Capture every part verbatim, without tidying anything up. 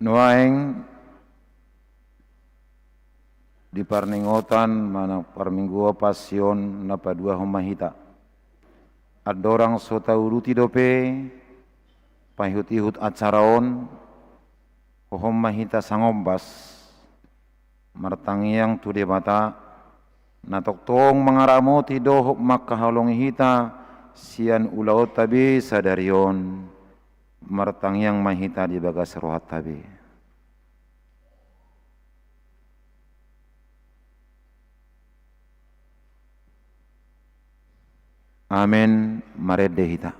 Nuaeng di parningotan manang parmingguon Pasion na paduahon ma hita. Andorang so tauduti dope paihutihut acara on, hohom ma hita sangombas martangiang tu Debata, na tongtong mangaramoti dohot mangkaholongi hita sian ulaonta be sadari on. Martangiang ma hita di bagas rohanta be. Amen. Marende hita.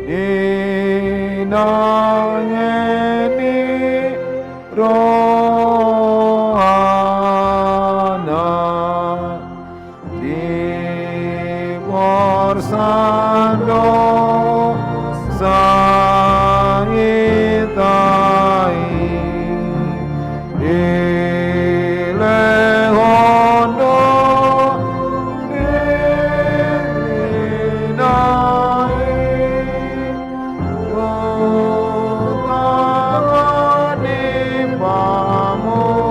Di na nangeni rohana di porsando sa hita i. Dilehon do diri na i tu tangan ni pamoruon.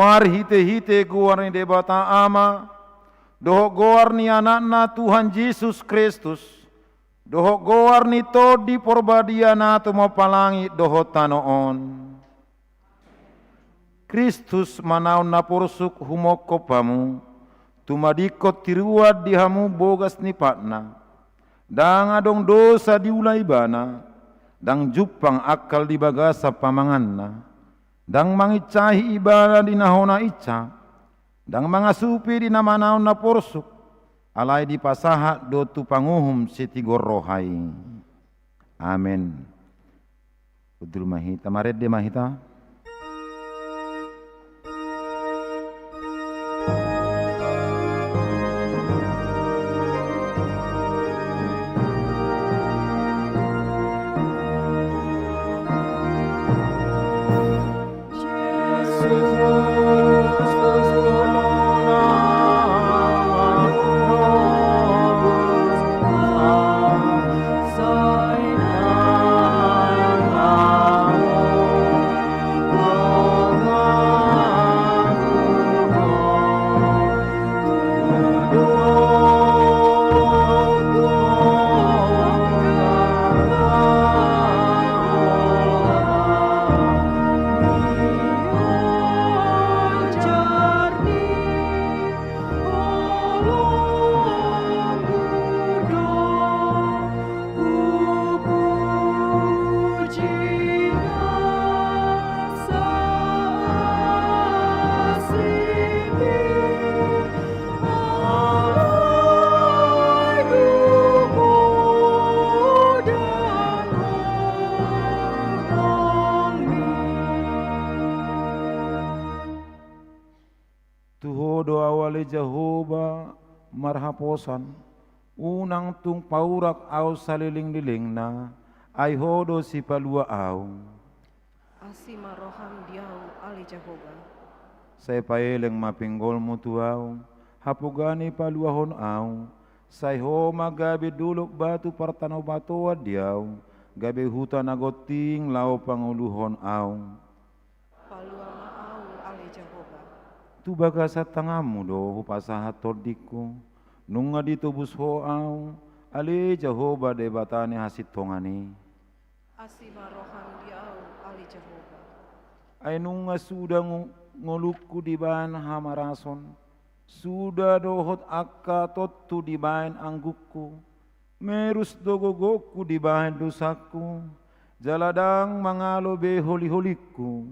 Marhitehite goar ni Debata Ama, dohot goar ni Anakna Tuhan Jesus Kristus, dohot goar ni Tondi Porbadia na tumompa langit dohot tano on. Kristus ma naung na porsuk humongkop hamu, tumadingkon tiruan di hamu bogas ni patna. Ndang adong dosa diula ibana, ndang jumpang angkal di bagasan pamanganna, ndang mangincahi ibana di na hona inca, ndang mangasupi di na manaon na porsuk, alai dipasahat do tu panguhum sitigor roha i. Amen. Hundul ma hita, marende ma hita. Tu Ho do ahu ale Jahowa marhaposan, unang tung paurak ahu salelenglelengna, ai Ho do sipalua ahu. Asi ma roham di ahu ale Jahowa. Sai paeleng ma pinggolmu tu ahu, hapoga ni paluahon ahu, sai Ho ma gabe dolok batu partanobatoan di ahu, gabe huta na gonting laho pangoluhon ahu. Palua ma ahu ale Jahowa. Tu bagasan tanganmu do hupasahat tondingku, nunga ditobus Ho ahu, ale Jahowa Debata ni hasintongan i. Asi ma roham di ahu ale Jahowa. Ai nunga suda ngo-, ngolungku dibaen hamarason, suda dohot angka tontu dibaen anggukku, merus do gogongku dibaen dosangku, jala ndang mangalo be holiholingku.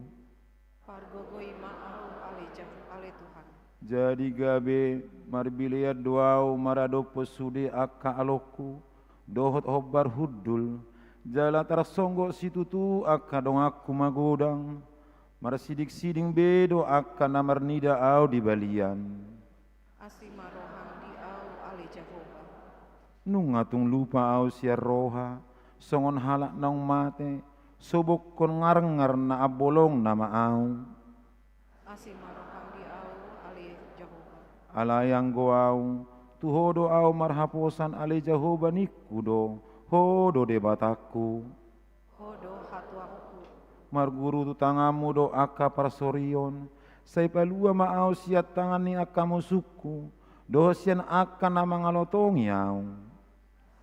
Pargogoi ma ahu ale Jah-, ale Tuhan. Jadi gabe marbilean do ahu maradophon sude angka alongku, dohot hombar hundul, jala tarsonggot situtu angka donganku magodang, marsidingsiding be do angka na marnida ahu di balian. Asi ma roham di ahu ale Jahowa. Nunga tung lupa ahu sian roha, songon halak naung mate, sobokkon ngarngar na ambolongna ma ahu. Asi ma roham di ahu ale Jahowa. Alai anggo ahu, tu Ho do ahu marhaposan ale Jahowa, ningku do, Ho do Debatangku. Ho do hatuangku. Marguru tu tanganmu do angka parsorion, sai palua ma ahu sian tangan ni angka musungku, dohot sian angka na mangalotongi ahu.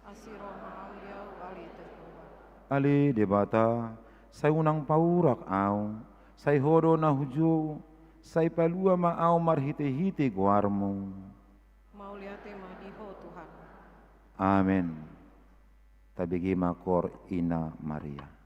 Asi roham di ahu ale Tuhan. Ale Debata, sai unang paurak ahu, sai Ho do na hujou, sai palua ma ahu marhitehite goarmu. Mauliate ma di Ho Tuhan. Amen. Tabege ma koor Ina Maria.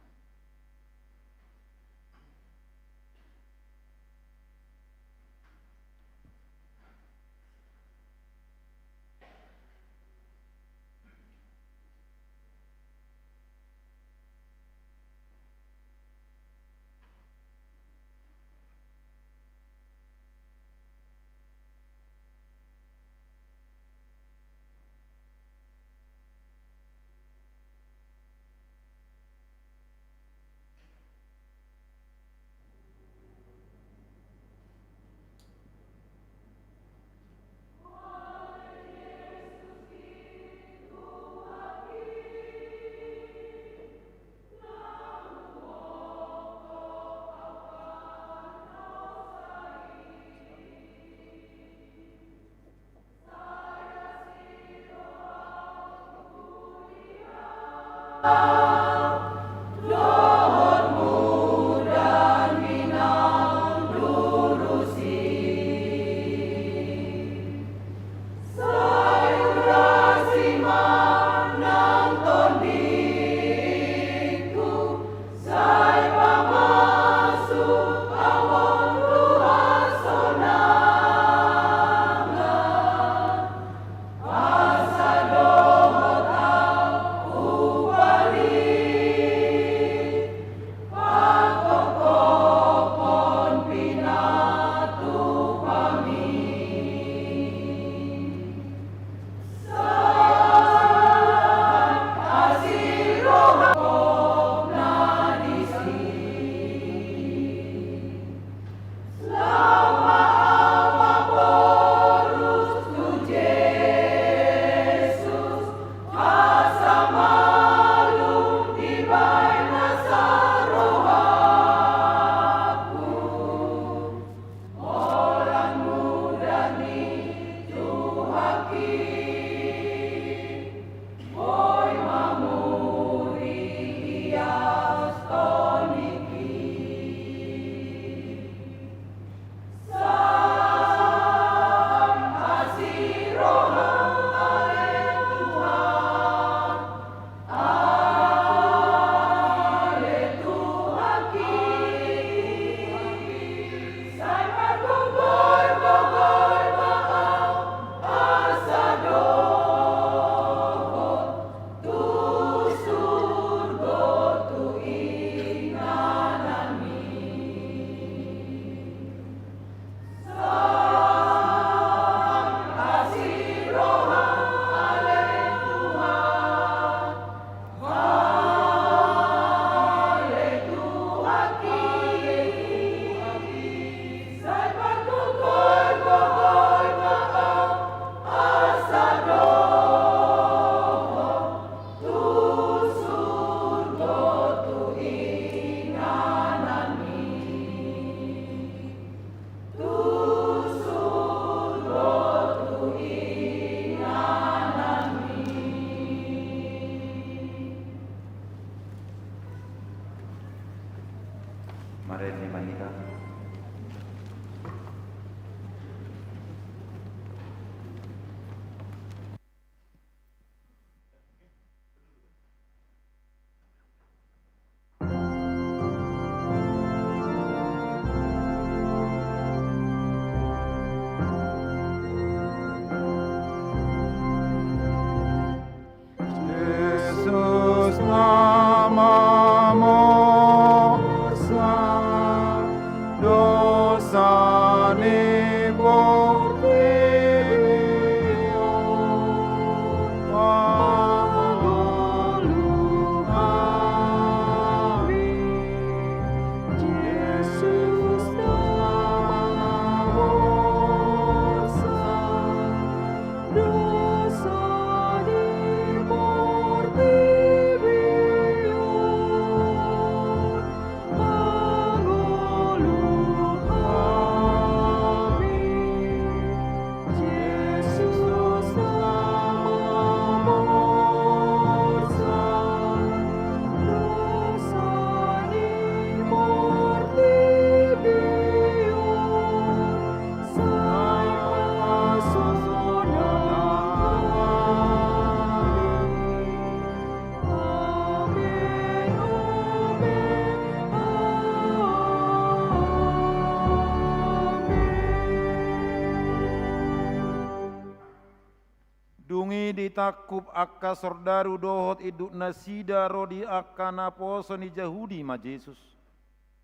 Dung i ditangkup angka sordaru dohot induknasida ro di angka naposo ni Jahudi ma Jesus,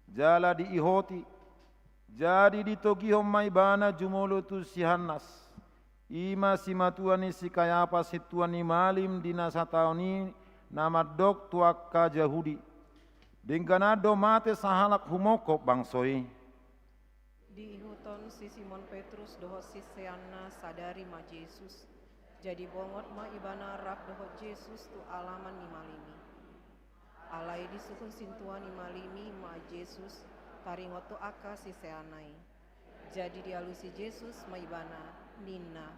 jala diihoti. Jadi ditogihon ma ibana jumolo tu si Hannas, i ma simatua ni si Kayapas sintua ni malim di na sataon i, na mandok tu angka Jahudi: Dengganan do mate sahalak humongkop bangso i. Diihuthon si Simon Petrus dohot siseanna sadari ma Jesus. Jadi bongot ma ibana rap dohot Jesus tu alaman ni malim i. Alai disungkun sintua ni malim i ma Jesus taringot tu angka siseanna i. Jadi dialusi Jesus ma ibana, ninna: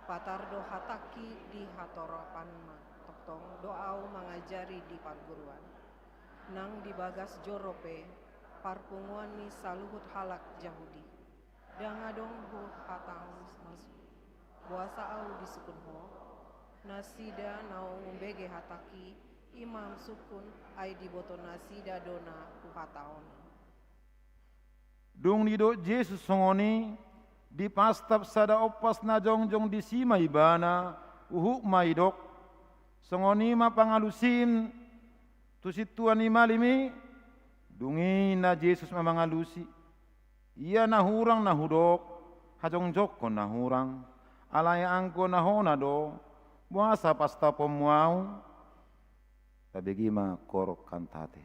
Patar do hatangki di hatoranganmu, tongtong do ahu mangajari di parguruan. Nang di bagas joro pe, parpunguan ni saluhut halak Jahudi, ndang adong huhatahon boasa ahu disungkun Ho. Nasida naung umbege hatangki, i ma sungkun, ai diboto nasida do na huhatahon i. Dung didok Jesus songon i, dipastap sada ompas na jongjong disi ma ibana, huhut ma didok. Songon i ma pangalusi tu sintua ni malim i. Dung i ninna Jesus ma mangalusi: Ia na hurang na hudok, hajongjongkon na hurang. Alai anggo na hona do, boasa pastaponmu ahu? Tabege ma, Ho Roha, kantate.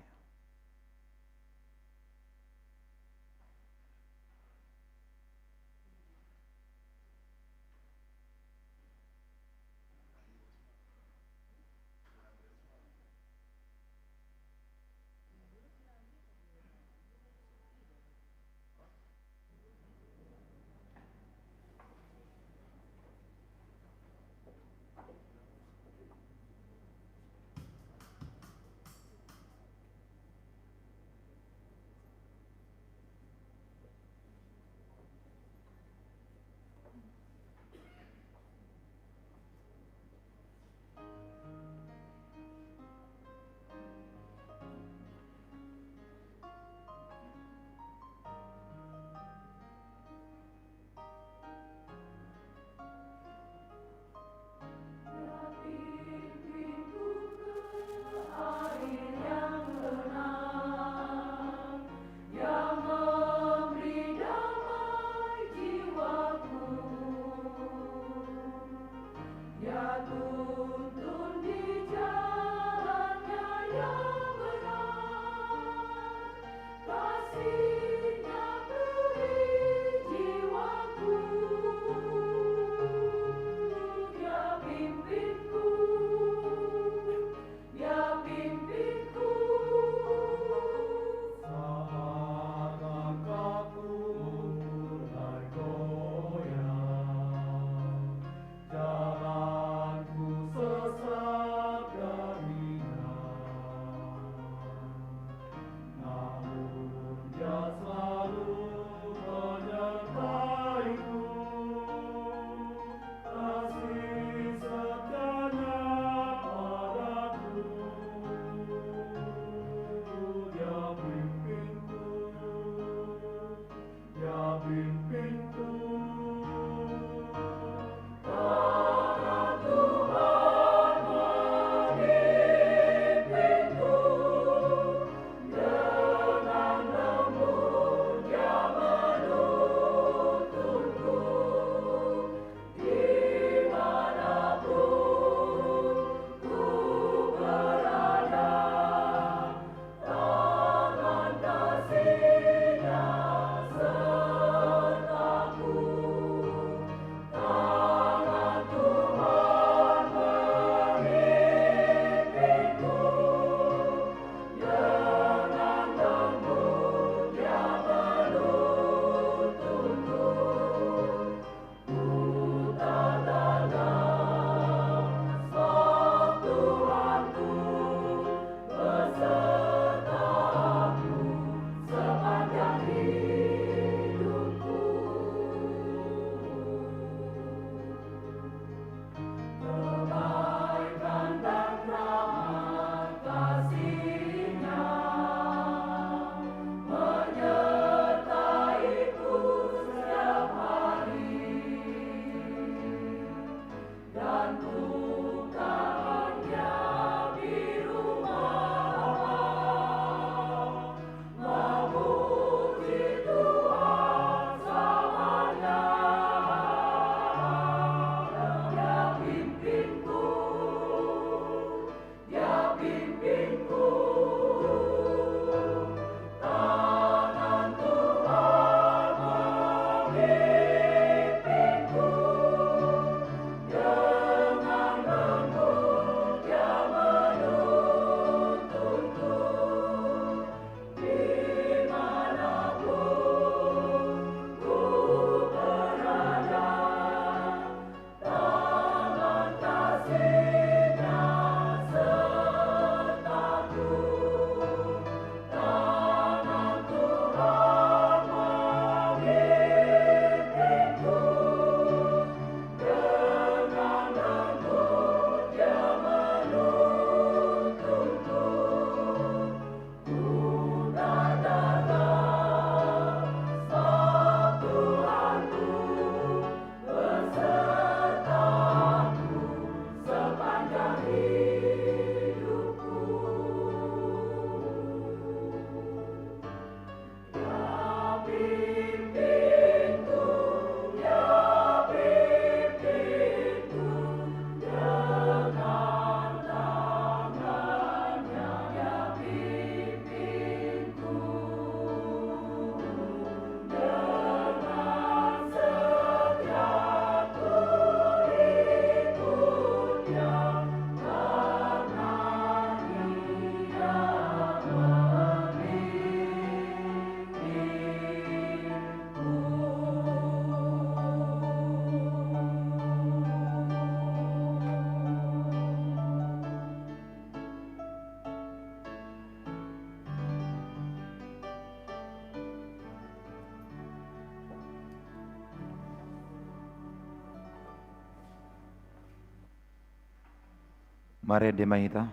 Marende ma hita.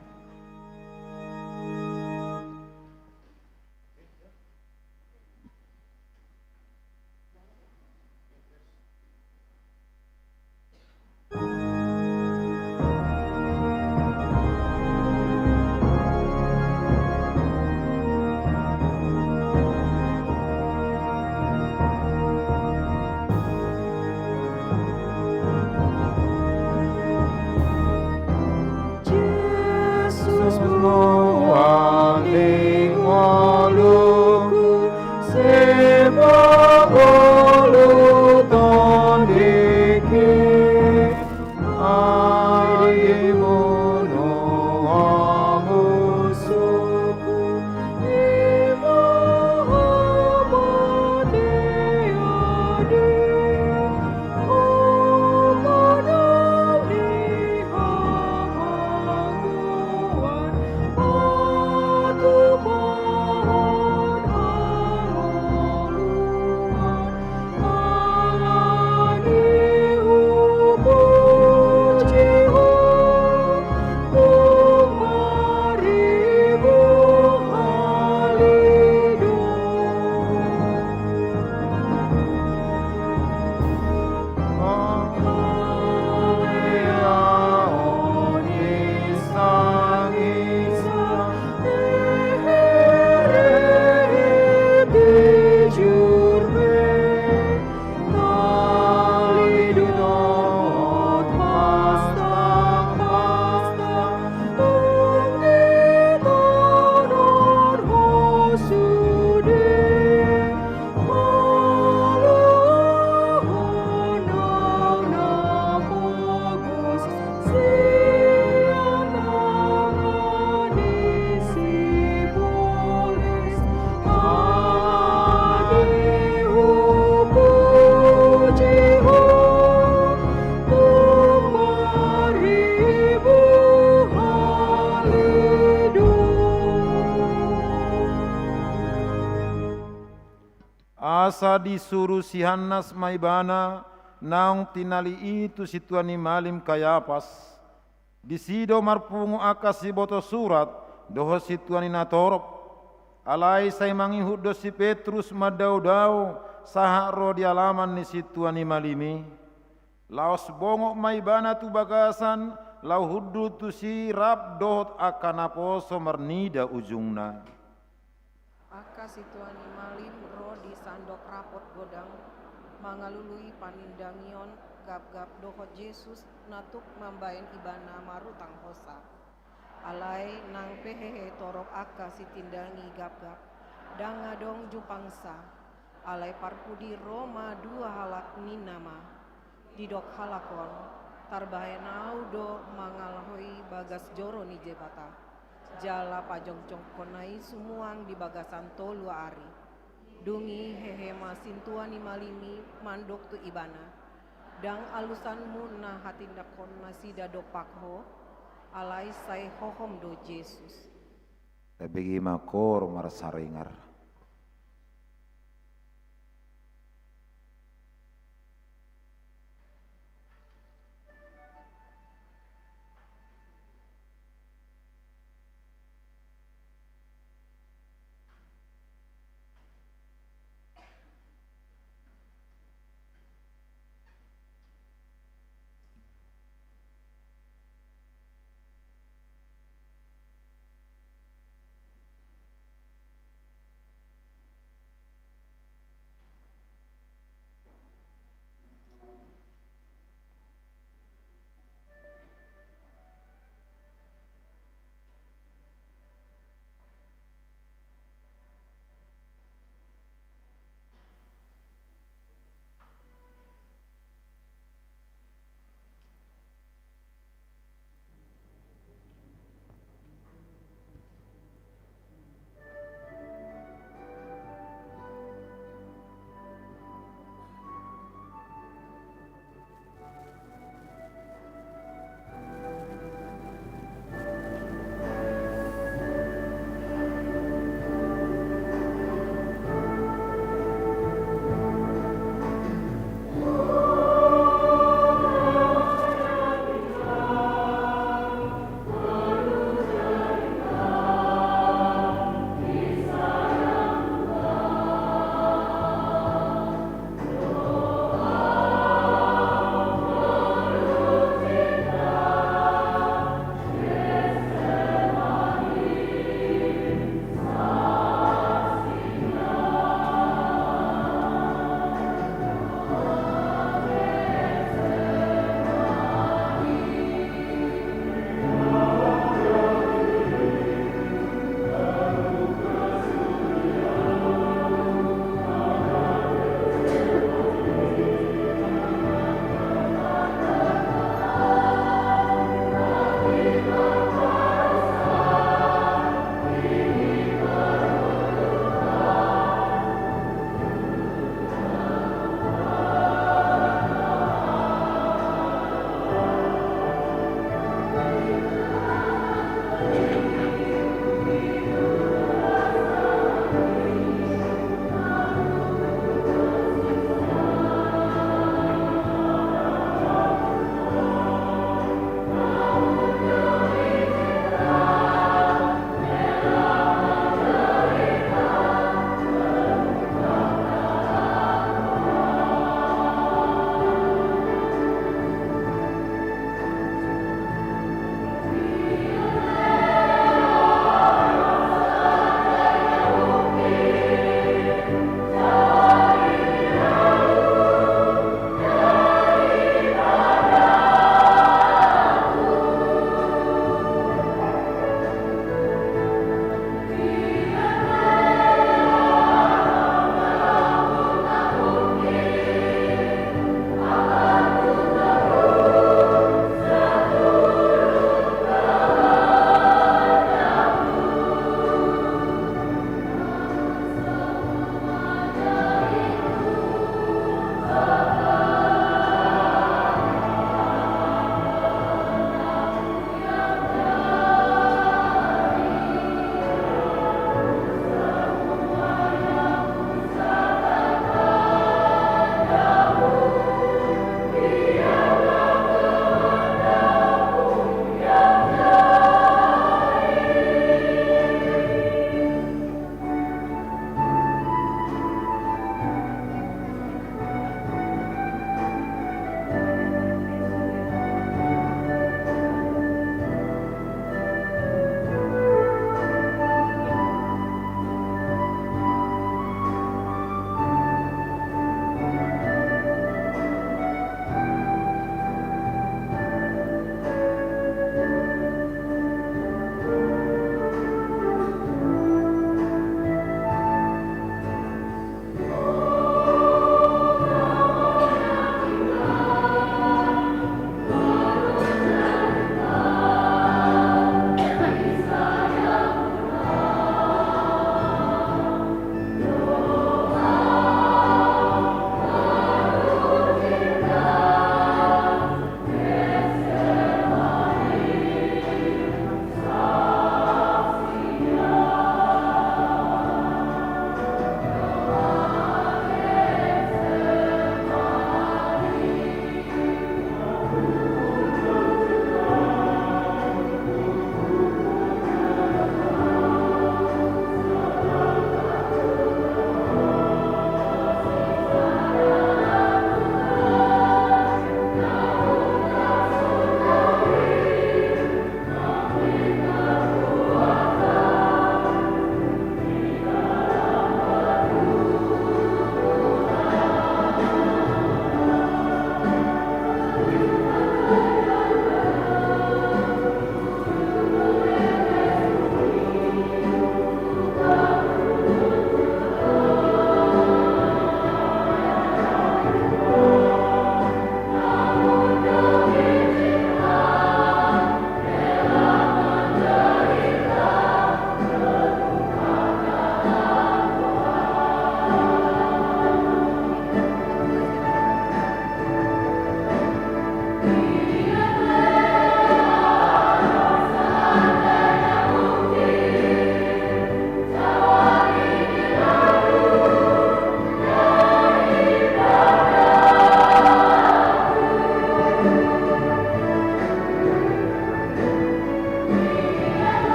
Jesus, Tuhan, di ngolungku, sebab ngolu tondingki, ai dibunuh hamu suku, ima hamate adi. Asa disuru si Hannas ma ibana naung tinali i tu sintua ni malim Kayapas. Disi do marpungu angka siboto surat dohot sintua ni natorop. Alai sai mangihut do si Petrus mandaodao sahat ro di alaman ni sintua ni malim i. Laos bongot ma ibana tu bagasan, laho hundul tusi rap dohot angka naposo marnida ujungna. Angka sintua ni malim ro di sandok rapot godang, mangalului panindangion gapgap dohot Jesus na tuk mambahen ibana marutang hosa. Alai nang pe hehe torop angka sitindangi gapgap, ndang adong jumpangsa. Alai parpudi ro ma dua halak ninna ma. Didok halak on, tarbahen ahu do mangalahoi bagas joro ni Debata. Jala pajongjongkonna i sumuang di bagasan tolu ari. Dung i hehe ma sintua ni malim i mandok tu ibana. Ndang alusanmu na hatindanghon nasida dompak ho, alai sai hohom do Jesus. Tabege ma koor marsaringar.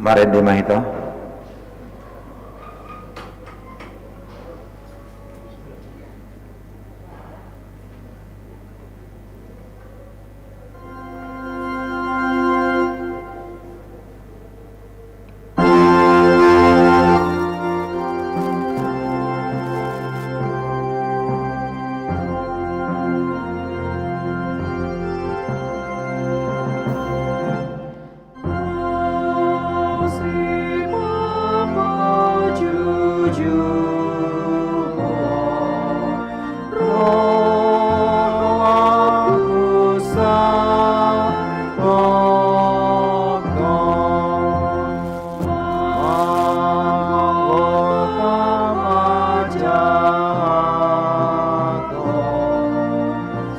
Marende ma hita.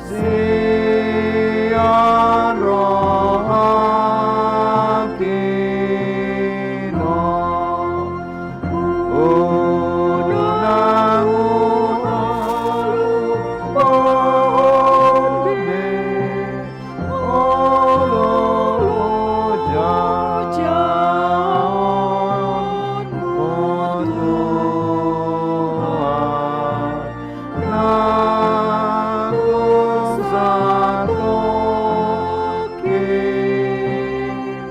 Sian rohangki do unang huhalumpahon be holong jahaonmu, Tuhan. Nang satoki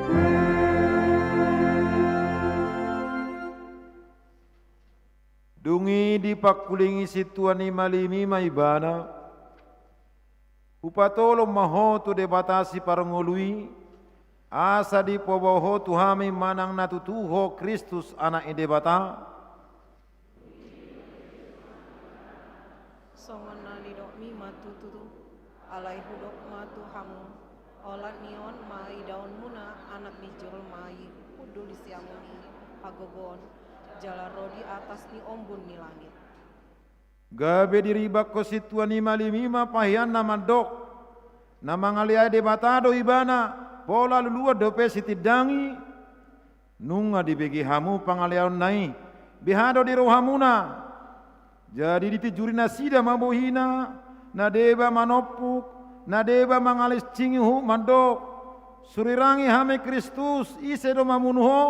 pe. Dung i dipangkulingi sintua ni malim i ma ibana. Hupatolhon ma ho tu Debata Siparngolu i, asa dipaboa ho tu hami manang na tutu ho Kristus, Anak ni Debata. Songon na nidokmi ma tutu, alai hudok ma tu hamu, olat ni on ma idaonmuna Anak ni jolma i hundul di siamun ni hagogoon, jala ro di atas ni ombun ni langit. Gabe diribakkon sintua ni malim i ma paheanna mandok, na mangaleai Debata do ibana, pola luluan dope sitindangi. Nunga dibege hamu pangaleaonna i, beha do di rohamuna? Jadi ditinjuri nasida ma bohina, na deba manompuk, na deba mangalinsingi huhut mandok, surirangi hami Kristus, ise do mamunu ho?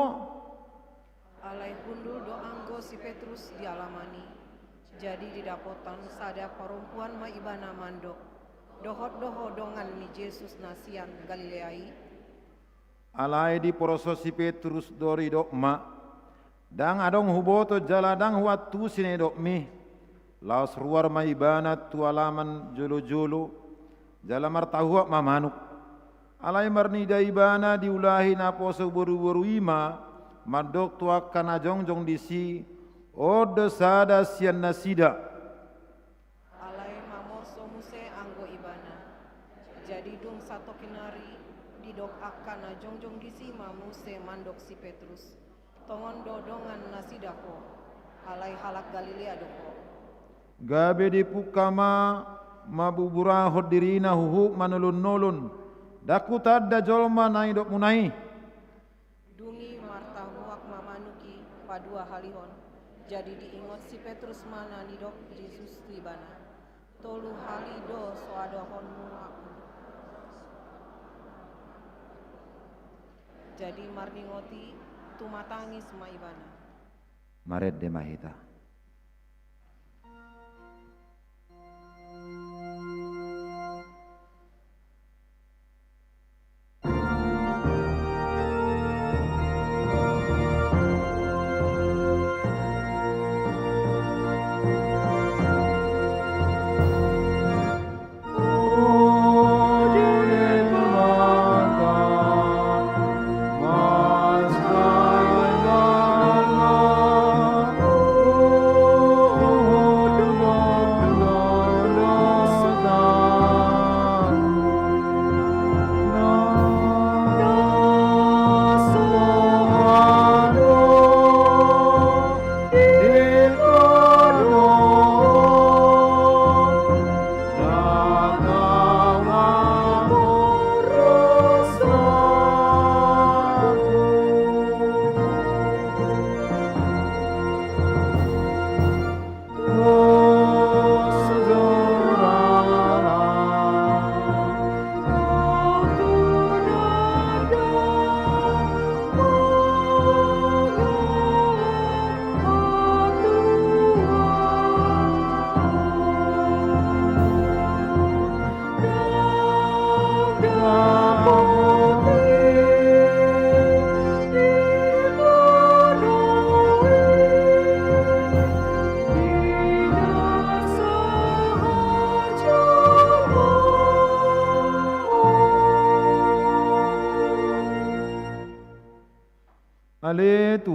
Alai hundul do anggo si Petrus di alaman i. Jadi didapotan sada parompuan ma ibana mandok, dohot do ho dongan ni Jesus na sian Galilea i? Alai diporso si Petrus do didok ma, ndang adong huboto jala ndang huantusi na nidokmi. Laos ruar ma ibana tu alaman jolojolo, jala martahuak ma manuk. Alai marnida ibana diulahi naposo boruboru i ma, mandok tu angka na jongjong disi, on do sada sian nasida. Alai mamorso muse anggo ibana. Jadi dung satoki nari, didok angka na jongjong disi ma muse mandok si Petrus, tongon do dongan nasida ho, alai halak Galilea do ho. Gabe dipungka ma, mabuburahon dirina huhut manolonnolon, ndang hutanda jolma na nidokmuna i. Dung i martahuak ma manuk i paduahalihon. Jadi diingot si Petrus ma na nidok Jesus tu ibana, tolu hali do so adahonmu ahu. Jadi marningot i, tumatangis ma ibana. Marende ma hita.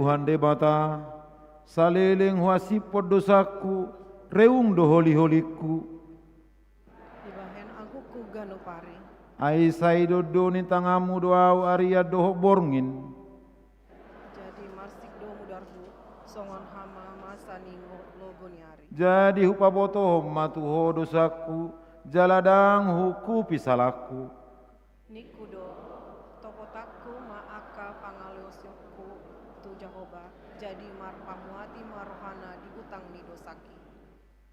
Tuhan Debata, saleleng huasiphon dosangku, reung do holiholingku. Dibahen angkuku ganup ari. Ai sai dondon ni tanganmu do ahu arian dohot borngin. Jadi marsik do mudarhu, songon hama masa ni ngo-, logo ni ari. Jadi hupabotohon ma tu ho dosangku, jala ndang huungkupi salangku. Ningku do, topotanku ma angka pangalaosionku tu Jahowa, jadi marpamuati ma rohana di utang ni dosangki.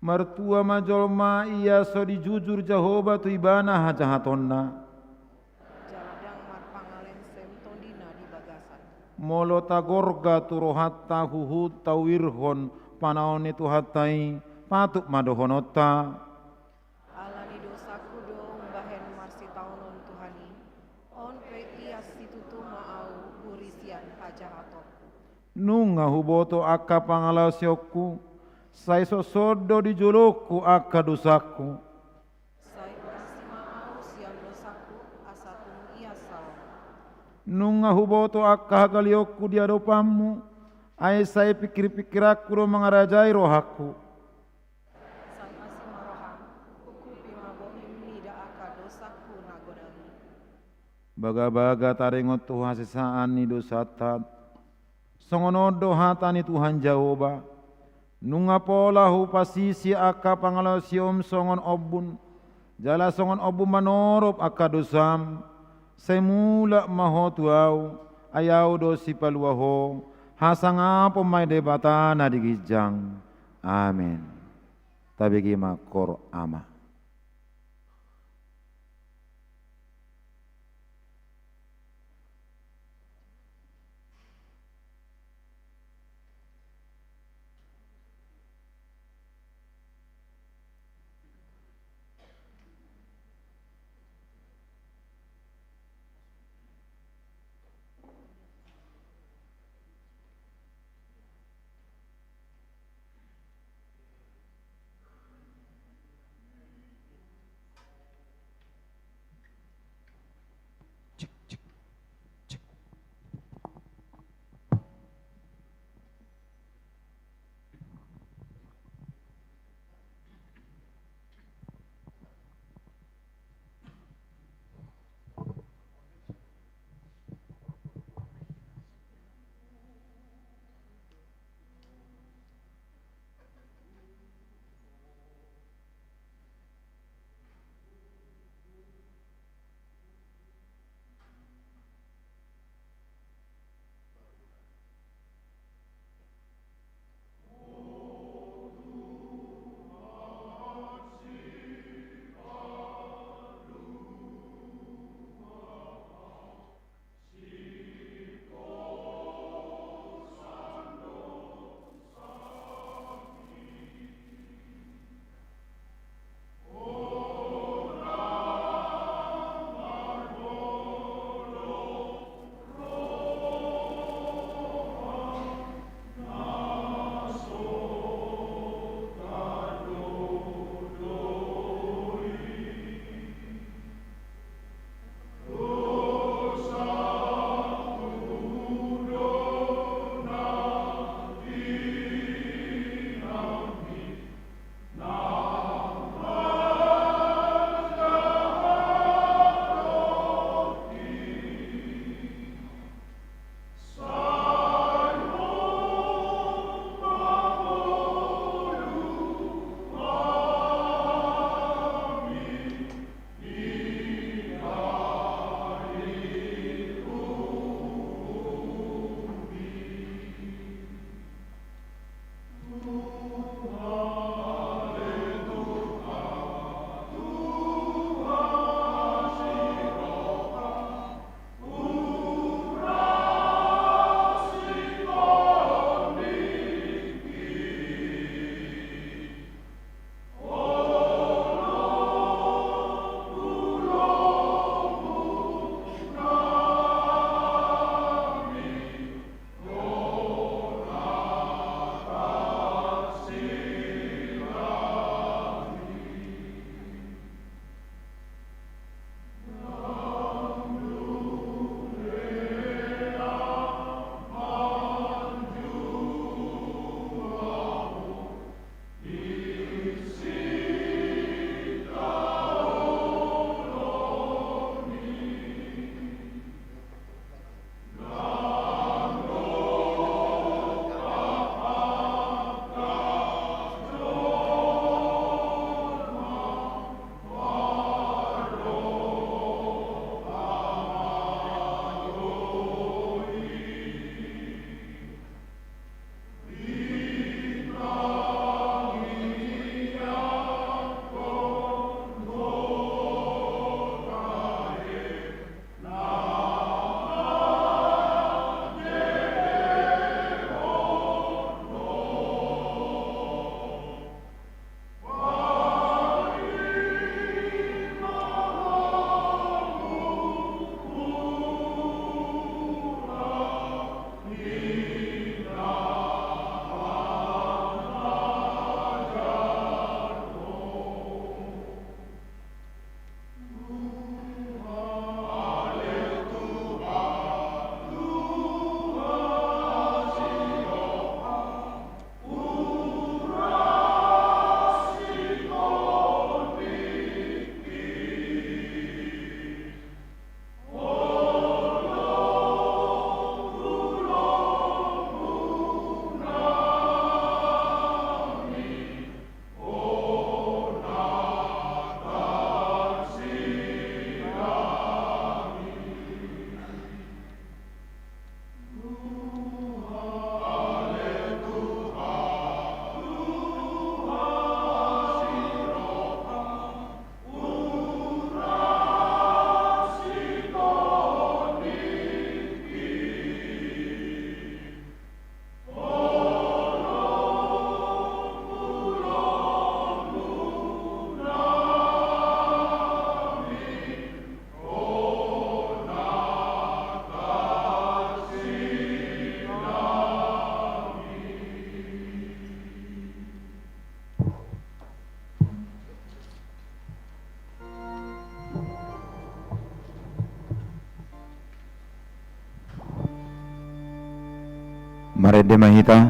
Martua ma jolma ia so dijujur Jahowa tu ibana hajahatonna. Jala ndang marpangalensem tondina di bagasan. Molo tagorga tu rohanta huhut tauirhon panaon ni Tuhanta i, patut ma dohononta. Ala ni dosangku do umbahen marsitaonon Tuhan i, on pe ia situtu ma ahu buri sian hajahatonku. Nunga huboto angka pangalaosionku, sai soson do di jolongku angka dosangku. Sai urasi ma ahu sian dosangku, asa tung ia salah. Nunga huboto angka hagalionku di adopanmu, ai sai pingkirpingkiranku do mangarajai rohangku. Sai asi ma roham, ungkupi ma borngim mida angka dosangku na godang i. Bagabaga taringot tu hasesaan ni dosanta, songon on do hata ni Tuhan Jahowa: Nunga pola hupasisi angka pangalaosionmu songon ombun, jala songon ombun manorop angka dosam, sai mulak ma ho tu ahu, ai ahu do sipalua ho. Hasangapon ma di Debata na di ginjang. Amen. Tabege ma Korama. Marende ma hita.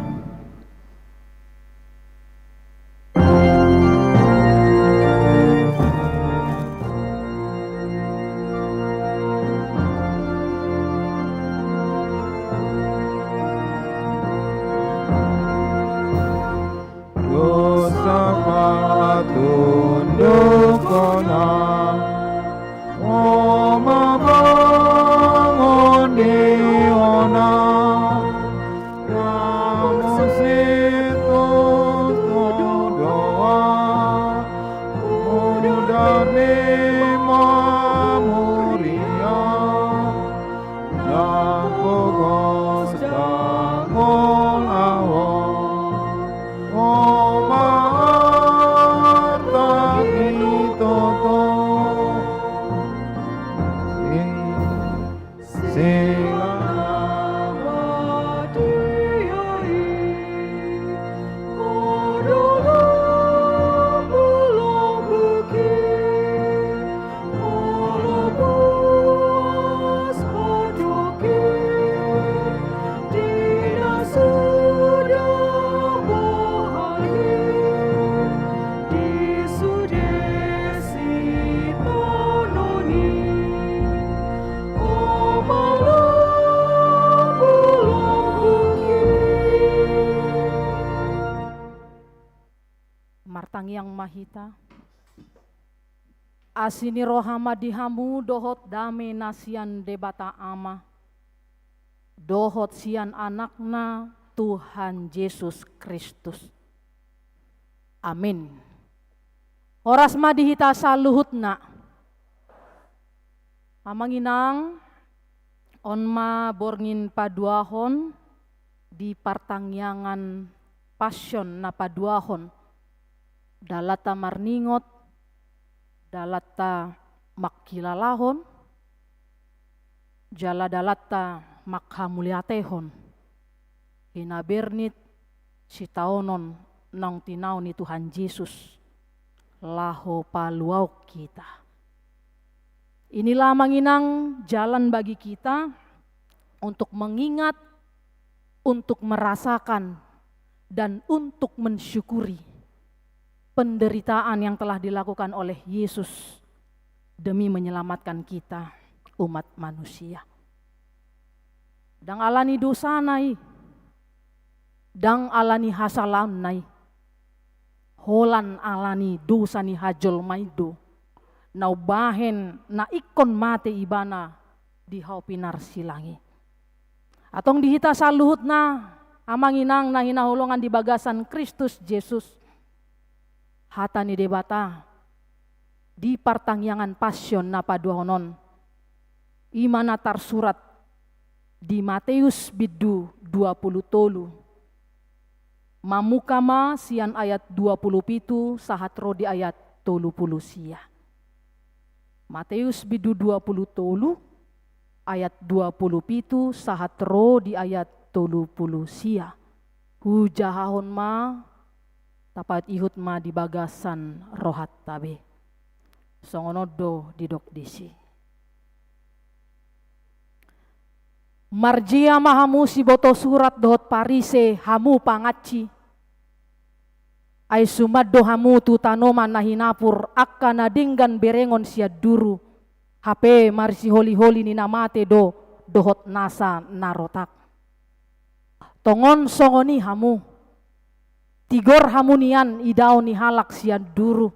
Dosa patunduk hona, o mamangon di hona, na muse tutu doa, muda ni mamuria. Ndang pogos dangol ahu, o martangki toto. Sing, sing Martangiang ma hita. Asi ni roha ma di hamu dohot dame na sian Debata Ama, dohot sian Anakna Tuhan Jesus Kristus. Amin. Horas ma di hita saluhutna. Amang inang, on ma borngin paduahon di partangiangan Passion na paduahon, dalanta marningot, dalanta mangkilalahon, jala dalanta manghamauliatehon hinabernit sitaonon naung tinaon ni Tuhan Jesus laho paluahon hita. Inilah, amang inang, jalan bagi kita untuk mengingat, untuk merasakan, dan untuk mensyukuri penderitaan yang telah dilakukan oleh Yesus demi menyelamatkan kita, umat manusia. Ndang ala ni dosana i, ndang ala ni hasalaonna i, holan ala ni dosa ni hajolmaon do na umbahen na ingkon mate ibana di hau pinarsilang i. Antong di hita saluhutna, amang inang na hinaholongan di bagasan Kristus Jesus, hata ni Debata di partangiangan Passion na paduahon on, i ma na tarsurat di Mateus bindu dua pulu tolu. Mamungka ma sian ayat dua pulu pitu sahat ro di ayat tolu pulu sia. Mateus bindu dua pulu tolu, ayat dua pulu pitu sahat ro di ayat tolu pulu sia. Hujahahon ma, tapaihut ma di bagasan rohanta be. Songon on do didok disi. Marjea ma hamu siboto surat dohot Parise, hamu pangansi. Ai suman do hamu tu tanoman na hinapur, angka na denggan berengon sian duru, hape marsiholiholi ni na mate do dohot nasa na rotak. Tongon songon i hamu, tigor hamu nian idaon ni halak sian duru.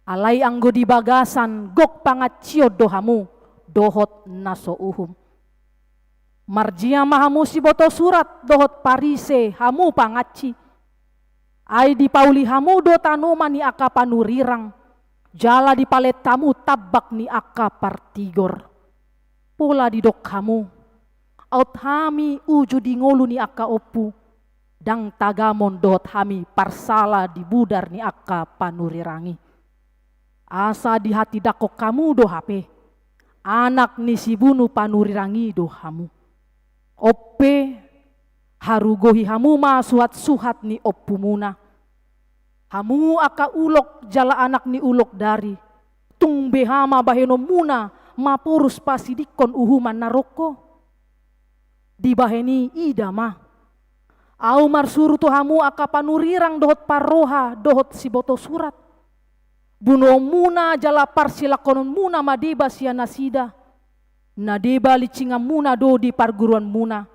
Alai anggo di bagasan gok pangansion do hamu dohot na so uhum. Marjea ma hamu siboto surat dohot Parise, hamu pangansi. Ai dipauli hamu do tanoman ni angka panurirang, jala dipalehon hamu tambak ni angka partigor. Pola didok hamu, aut hami uju di ngolu ni angka ompu, ndang tagamon dohot hami parsala di budar ni angka panurirang i. Asa dihatindangkon hamu do hape, anak ni sibunu panurirang i do hamu. On pe, harugohi hamu ma suhatsuhat ni ompumuna. Hamu angka ulok jala anak ni ulok dari, tung beha ma bahenonmuna maporus pasidingkon uhuman na rongko? Dibahen i ida ma, Ahu marsuru tu hamu angka panurirang dohot parroha dohot sibotosurat. Bunuonmuna jala parsilangkononmuna ma deba sian nasida, na deba linsinganmuna do di parguruanmuna,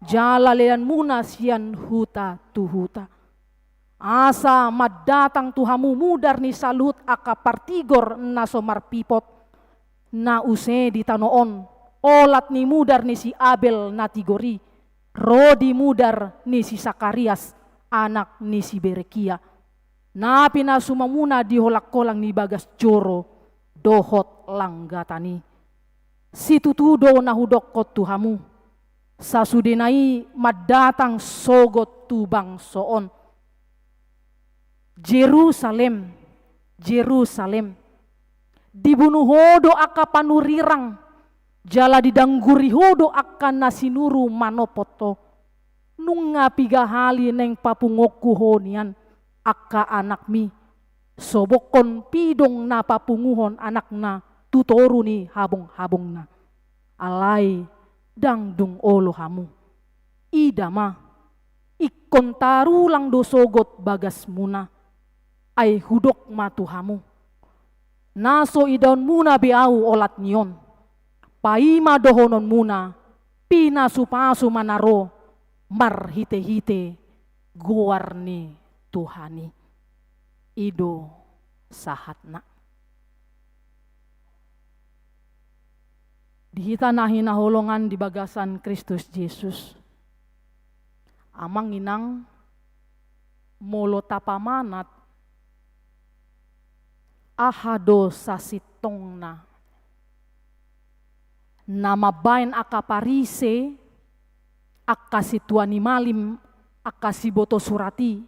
jala leanmuna sian huta tu huta. Asa mandatang tu hamu mudar ni saluhut angka partigor na so marpipot, na use di tano on, olat ni mudar ni si Abel na tigor i, ro di mudar ni si Sakarias, anak ni si Berekia, na pinasumamuna di holangkolang ni bagas joro dohot langgatan i. Situtu do na hudokkon tu hamu, sasudena i mandatang sogot tu bangso on. Jerusalem, Jerusalem, dibunu ho do angka panurirang, jala didangguri ho do angka na sinuru manopot ho. Nunga piga hali naeng papunguonku ho nian angka anakmi, sobokhon pidong na papunguhon anakna tu toru ni habonghabongna. Alai ndang dung olo hamu. Ida ma, ingkon tarulang do sogot bagasmuna. Ai hudok ma tu hamu, na so idaonmuna be ahu olat ni on, paima dohononmuna, pinasupasu ma na ro marhitehite goar ni Tuhan i. I do sahatna. Di hita na hinaholongan di bagasan Kristus Jesus, amang inang, molo tapamanat, aha do sasintongna na mambaen angka Parise, angka sintua ni malim, angka sibotosurat i,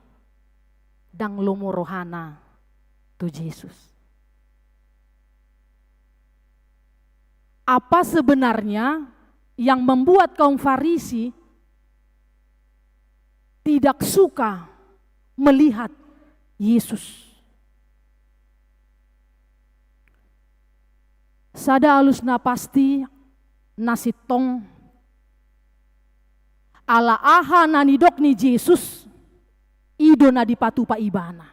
ndang lomo rohana tu Jesus? Apa sebenarnya yang membuat kaum Farisi tidak suka melihat Yesus? Sada alus na pasti, na sintong, ala aha na nidok ni Jesus, i do na dipatupa ibana.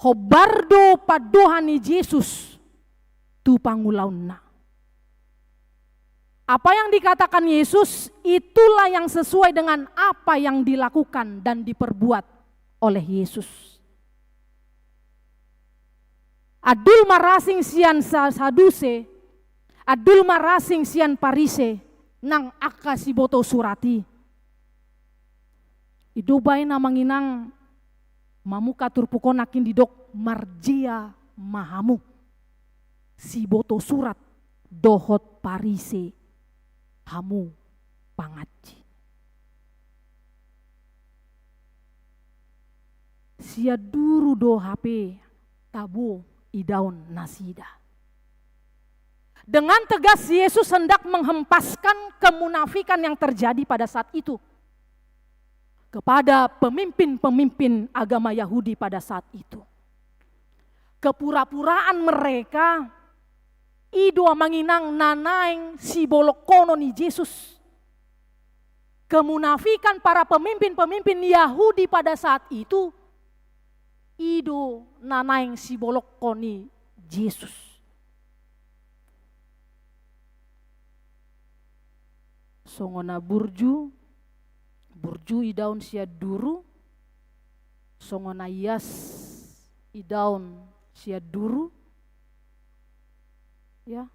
Hombar do pandohan ni Jesus tu pangulaonna. Apa yang dikatakan Yesus, itulah yang sesuai dengan apa yang dilakukan dan diperbuat oleh Yesus. Andul marasing sian Sa-, Saduse, andul marasing sian Parise, nang angka sibotosurat i. I do baen, amang inang, mamungka turpuk on nangkin didok, marjea ma hamu, sibotosurat dohot Parise, hamu panganji. Sian duru do hape tabo idaon nasida. Dengan tegas, Yesus hendak menghempaskan kemunafikan yang terjadi pada saat itu kepada pemimpin-pemimpin agama Yahudi pada saat itu. Kepura-puraan mereka, i do, amang inang, na naeng sibolongkonon ni Jesus. Kemunafikan para pemimpin-pemimpin Yahudi pada saat itu, i do na naeng sibolongkon ni Jesus. Songon na burju, burju idaon sian duru, songon na ias idaon sian duru, ya.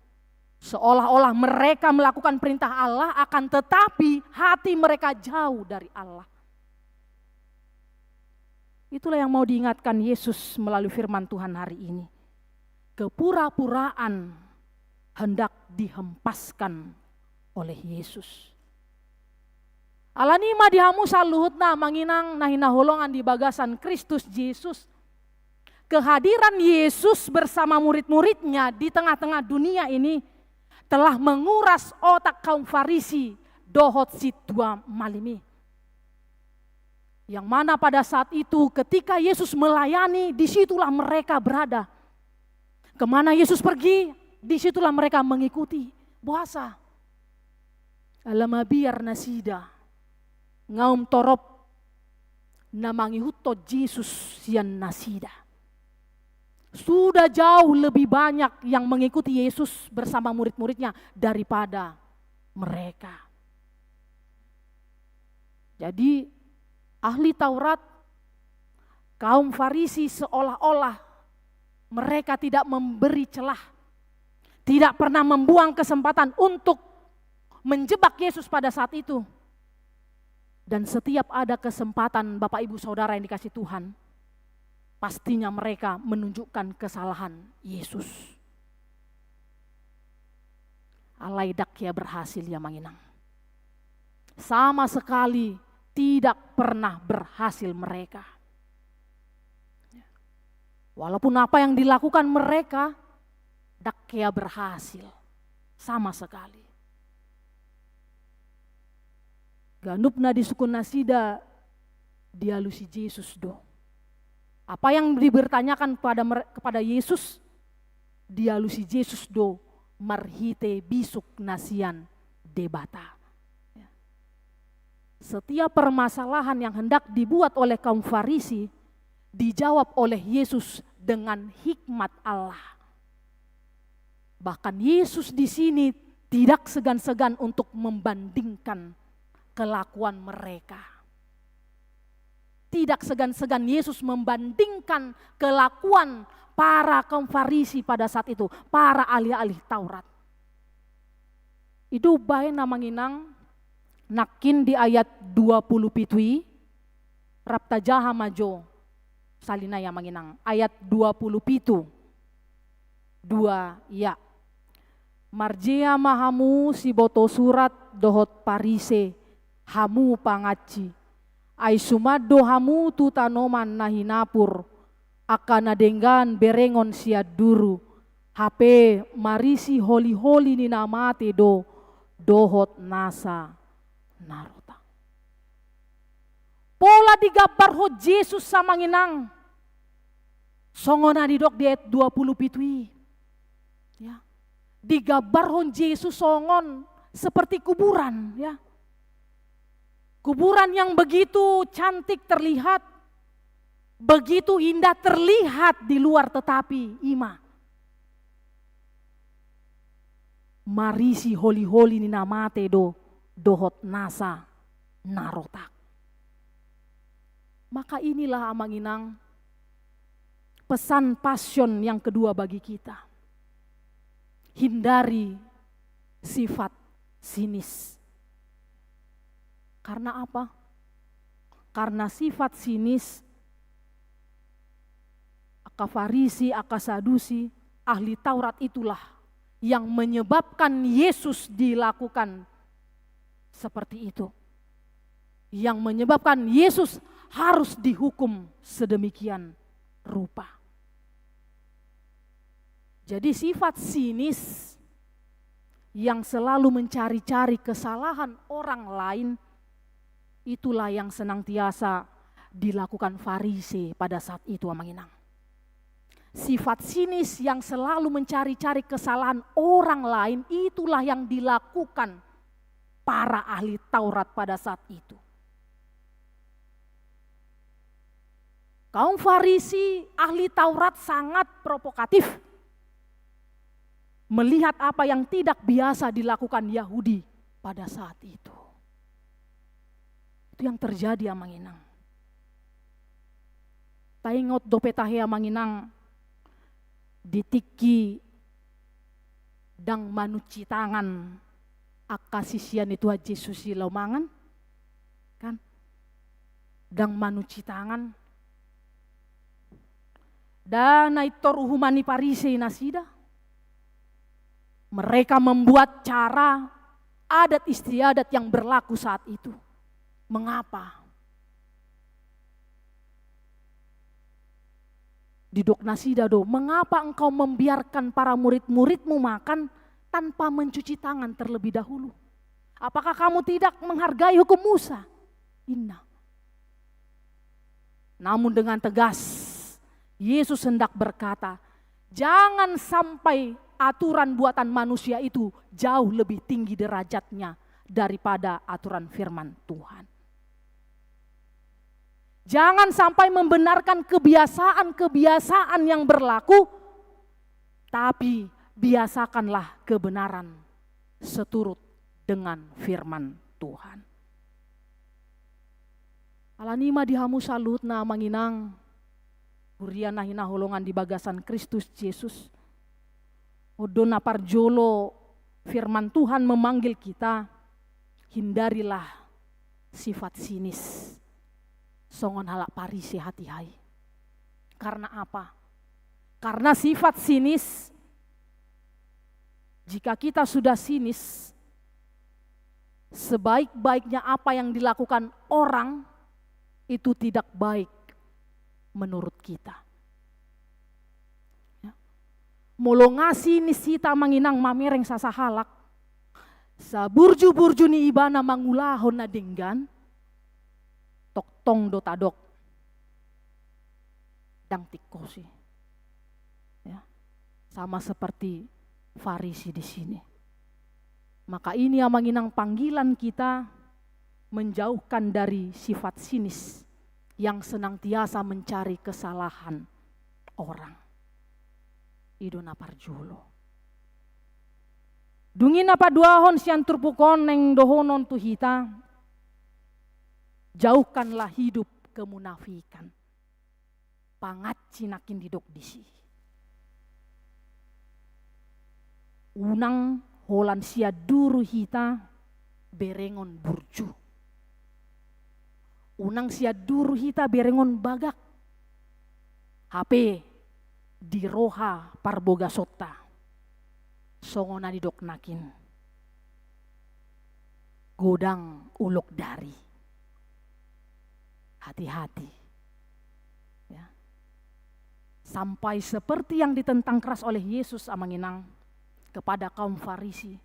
Seolah-olah mereka melakukan perintah Allah, akan tetapi hati mereka jauh dari Allah. Itulah yang mau diingatkan Yesus melalui firman Tuhan hari ini. Kepura-puraan hendak dihempaskan oleh Yesus. Alani i ma di hamu saluhutna, amang inang na hinaholongan di bagasan Kristus Jesus, kehadiran Yesus bersama murid-muridnya di tengah-tengah dunia ini telah menguras otak kaum Farisi dohot sintua malim i. Yang mana pada saat itu, ketika Yesus melayani, disitulah mereka berada. Kemana Yesus pergi, disitulah mereka mengikuti. Boasa? Ala mabiar nasida ngaum torop na mangihuthon Jesus sian nasida. Sudah jauh lebih banyak yang mengikuti Yesus bersama murid-muridnya daripada mereka. Jadi, ahli Taurat, kaum Farisi seolah-olah mereka tidak memberi celah, tidak pernah membuang kesempatan untuk menjebak Yesus pada saat itu. Dan setiap ada kesempatan, Bapak, Ibu, Saudara yang dikasihi Tuhan, pastinya mereka menunjukkan kesalahan Yesus. Alai ndang hea berhasil, ya, Amang Inang. Sama sekali tidak pernah berhasil mereka. Walaupun apa yang dilakukan mereka, ndang hea berhasil sama sekali. Ganup na disungkun nasida dialusi Jesus do. Apa yang dibertanyakan pada mer-, kepada Yesus, dialusi Jesus do marhite bisuk na sian Debata. Ya. Setiap permasalahan yang hendak dibuat oleh kaum Farisi dijawab oleh Yesus dengan hikmat Allah. Bahkan Yesus di sini tidak segan-segan untuk membandingkan kelakuan mereka. Tidak segan-segan Yesus membandingkan kelakuan para kaum Farisi pada saat itu, para ahli-ahli Taurat. I do umbahen, Amang Inang, nangkin di ayat dua puluh pitu i, rap tajaha ma jo sahali nai, Amang Inang. Ayat dua puluh pitu. Dua, ya. Marjea ma hamu siboto surat dohot Parise, hamu pangansi. Ai suman do hamu tu tanoman na hinapur, angka na denggan berengon sian duru, hape marisi holi-holi ni na mate do dohot nasa na rotak. Pola digambarhon Jesus, Amang Inang, songon na didok di ayat dua puluh pitu i. Ya. Digambarhon Jesus songon seperti kuburan, ya. Kuburan yang begitu cantik terlihat, begitu indah terlihat di luar, tetapi i ma, marisi holi-holi ni na mate do dohot nasa na rotak. Maka inilah, Amang Inang, pesan Passion yang kedua bagi kita. Hindari sifat sinis. Karena apa? Karena sifat sinis, angka Farisi, angka Sadusi, ahli Taurat itulah yang menyebabkan Yesus dilakukan seperti itu. Yang menyebabkan Yesus harus dihukum sedemikian rupa. Jadi, sifat sinis yang selalu mencari-cari kesalahan orang lain, itulah yang senantiasa dilakukan Farisi pada saat itu, Amang Inang. Sifat sinis yang selalu mencari-cari kesalahan orang lain, itulah yang dilakukan para ahli Taurat pada saat itu. Kaum Farisi, ahli Taurat, sangat provokatif melihat apa yang tidak biasa dilakukan Yahudi pada saat itu. Itu yang terjadi, Amang Inang. Taingot dope tahe, Amang Inang, di tingki ndang manunsi tangan angka sisean ni Tuhan Jesus i laho mangan, kan? Ndang manunsi tangan. Ndang na intor uhuman ni Parise nasida. Mereka membuat cara adat istiadat yang berlaku saat itu. Mengapa? Didok nasida do, "Mengapa engkau membiarkan para murid-muridmu makan tanpa mencuci tangan terlebih dahulu? Apakah kamu tidak menghargai hukum Musa?" Inna. Namun dengan tegas, Yesus hendak berkata, "Jangan sampai aturan buatan manusia itu jauh lebih tinggi derajatnya daripada aturan firman Tuhan." Jangan sampai membenarkan kebiasaan-kebiasaan yang berlaku, tapi biasakanlah kebenaran seturut dengan firman Tuhan. Alani i ma di hamu saluhutna amang inang, huria na hinaholongan di bagasan Kristus Jesus. On do na parjolo firman Tuhan memanggil kita, hindarilah sifat sinis songon halak Parisi hatiha i. Karena apa? Karena sifat sinis, jika kita sudah sinis, sebaik-baiknya apa yang dilakukan orang itu tidak baik menurut kita. Ya. Molo nga sinis hita amang inang mamereng sasahalak, saburju-burju ni ibana mangulahon na denggan, tongtong do tadok, ndang tingkos i. Ya. Sama seperti Farisi di sini. Maka ini amang inang panggilan kita menjauhkan dari sifat sinis yang senantiasa mencari kesalahan orang. I do na parjolo. Dung i na paduahon sian turpuk on naeng dohonon tu hita, jauhkanlah hidup kemunafikan. Pangansi nangkin didok disi. Unang holan sian duru hita berengon burju. Unang sian duru hita berengon bagak. Hape di roha parbogasonta. Songon na didok nangkin. Godang ulok dari. Hati-hati. Ya. Sampai seperti yang ditentang keras oleh Yesus amang inang kepada kaum Farisi.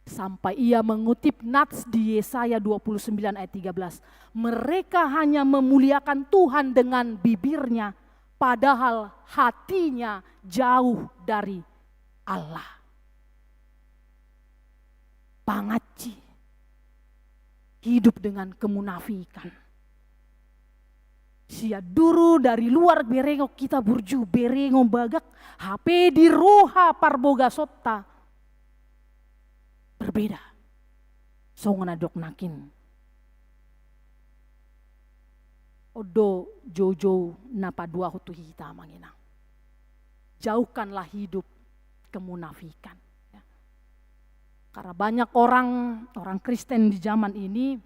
Sampai ia mengutip nats di Yesaya dua puluh sembilan ayat tiga belas. Mereka hanya memuliakan Tuhan dengan bibirnya, padahal hatinya jauh dari Allah. Pangansi hidup dengan kemunafikan. Sian duru dari luar berengon hita burju, berengon bagak, hape di roha parbogasonta berbeda. Songon na didok nangkin. On do joujou na paduahon tu hita amang inang. Jauhkanlah hidup kemunafikan. Ya. Karena banyak orang, orang Kristen di zaman ini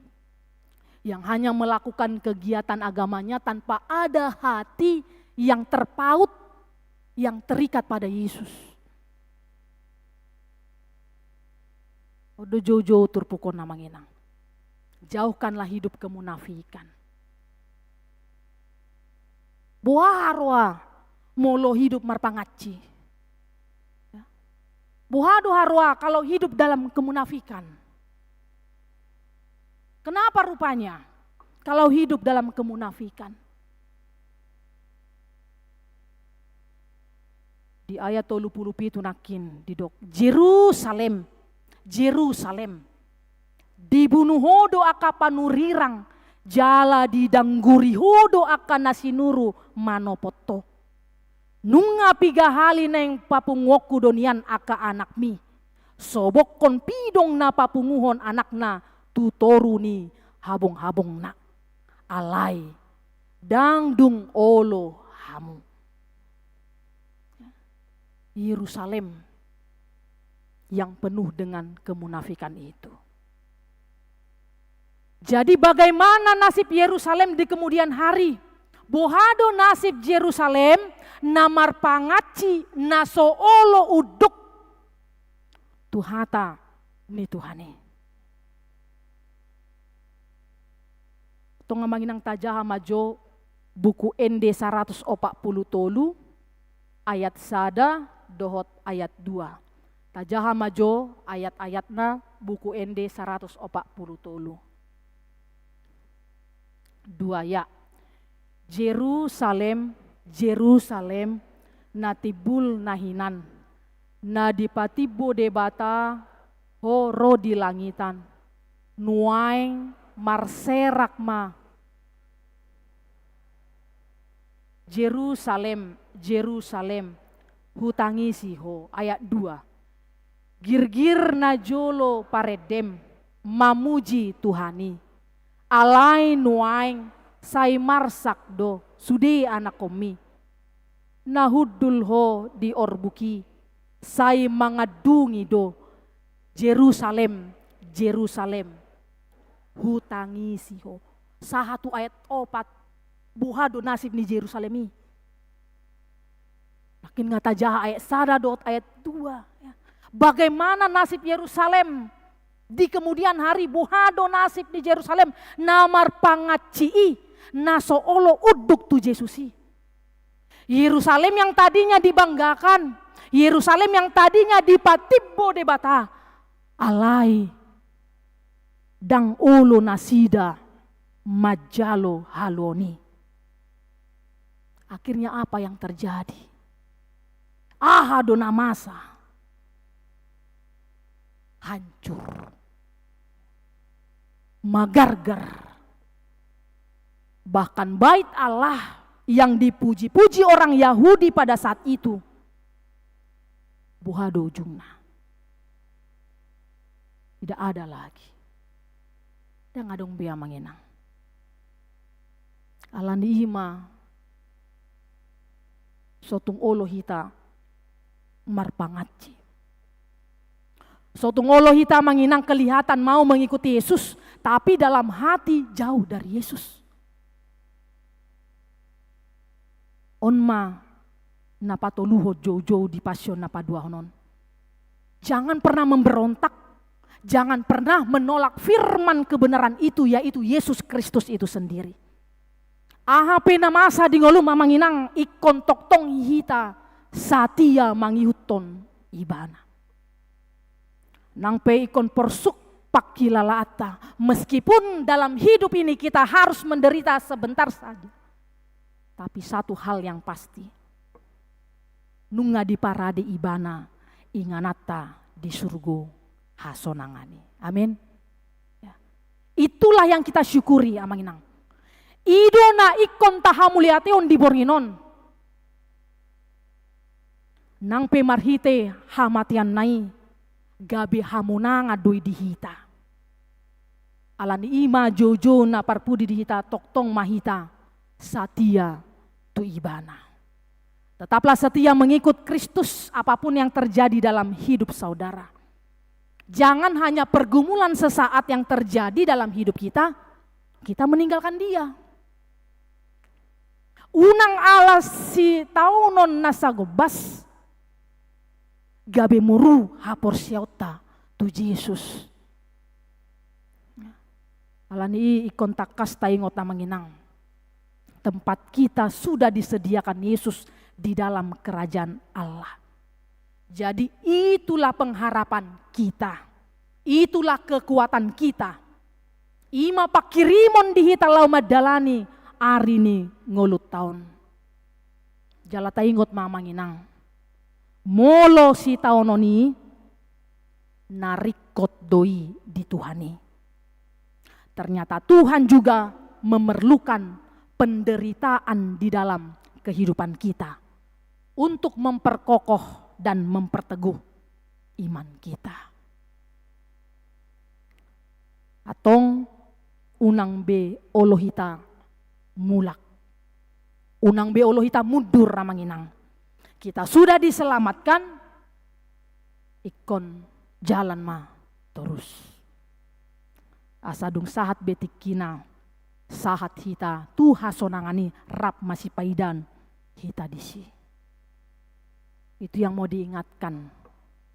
yang hanya melakukan kegiatan agamanya tanpa ada hati yang terpaut, yang terikat pada Yesus. On do joujou turpuk on amang inang. Jauhkanlah hidup kemunafikan. Boha roha molo hidup marpangansi. Ya. Boha do haroa kalau hidup dalam kemunafikan. Kenapa rupanya kalau hidup dalam kemunafikan? Di ayat tolu pulu pitu nangkin didok, Jerusalem, Jerusalem, dibunu ho do angka panurirang, jala didangguri ho do angka na sinuru manopot ho. Nunga piga hali naeng papunguonku do nian angka anakmi, sobokkon pidong na papunguhon anakna tu toru ni habonghabongna. Alai ndang dung olo hamu. Yerusalem yang penuh dengan kemunafikan itu. Jadi, bagaimana nasib Yerusalem di kemudian hari? Boha do nasib Yerusalem na marpangansi, na so olo unduk tu hata ni Tuhan i? Tong amang inang tajaha ma jo Buku Ende saratus opat pulu tolu, ayat sada dohot ayat dua. Tajaha ma jo ayat-ayatna, Buku Ende saratus opat pulu tolu. Dua ya. Jerusalem, Jerusalem, na timbul na hinan, na dipatimbo Debata ho ro di langitan. Nuaeng marserak ma Jerusalem, Jerusalem, hutangisi ho. Ayat dua. Girgir na jolo parendem mamuji Tuhan i. Alai nuaeng sai marsak do sude anakkonmi. Na hundul ho di orbuk i, sai mangandungi do. Jerusalem, Jerusalem, hutangisi ho. Sahat tu ayat opat, boha do nasib ni Jerusalem i? Makin nga tajaha ayat sada dohot ayat dua, ya. Bagaimana nasib Yerusalem di kemudian hari? Boha do nasib ni Jerusalem na marpangansi i, na so olo unduk tu Jesus i? Yerusalem yang tadinya dibanggakan, Yerusalem yang tadinya dipatimbo Debata, alai ndang olo nasida manjalo haluaon i. Akhirnya apa yang terjadi? Aha do na masa? Hancur. Magargar. Bahkan Bait Allah yang dipuji-puji orang Yahudi pada saat itu, boha do ujungna? Tidak ada lagi. Ndang adong be, amang inang. Alani i ma so tung olo hita marpangansi. So tung olo hita, amang inang, kelihatan mau mengikuti Yesus, tapi dalam hati jauh dari Yesus. On ma na patoluhon joujou di Pasion na paduahon on. Jangan pernah memberontak, jangan pernah menolak firman kebenaran itu, yaitu Yesus Kristus itu sendiri. Aha pe na masa di ngolum, amang inang, ingkon tongtong hita satia mangihuthon Ibana. Nang pe ingkon porsuk panghilalaanta, meskipun dalam hidup ini kita harus menderita sebentar saja. Tapi satu hal yang pasti, nunga diparade Ibana ingananta di surgo hasonangan i. Amin. Ya. Itulah yang kita syukuri, amang inang. I do na ingkon tahamauliatehon di borngin on. Nang pe marhite hamateanna i, gabe hamonangan do i di hita. Alani i ma joujou na parpudi di hita, tongtong ma hita satia tu Ibana. Tetaplah setia mengikut Kristus apapun yang terjadi dalam hidup saudara. Jangan hanya pergumulan sesaat yang terjadi dalam hidup kita, kita meninggalkan Dia. Unang ala sitaonon na sagombas, gabe moru haporseaonta tu Jesus. Alani i ingkon tangkas taingot, amang inang, tempat kita sudah disediakan Yesus di dalam kerajaan Allah. Jadi itulah pengharapan kita. Itulah kekuatan kita. I ma panghirimon di hita laho mandalani ari ni ngolunta on. Jala taingot ma, amang inang, molo sitaonon i, na ringkot do i di Tuhan i. Ternyata Tuhan juga memerlukan penderitaan di dalam kehidupan kita untuk memperkokoh dan memperteguh iman kita. Antong unang be olo hita mulak. Unang be olo hita mundur, amang inang. Kita sudah diselamatkan, ingkon jalan ma torus. Asa dung sahat be tingkina, sahat hita tu hasonangan i, rap masipaidaan hita disi. Itu yang mau diingatkan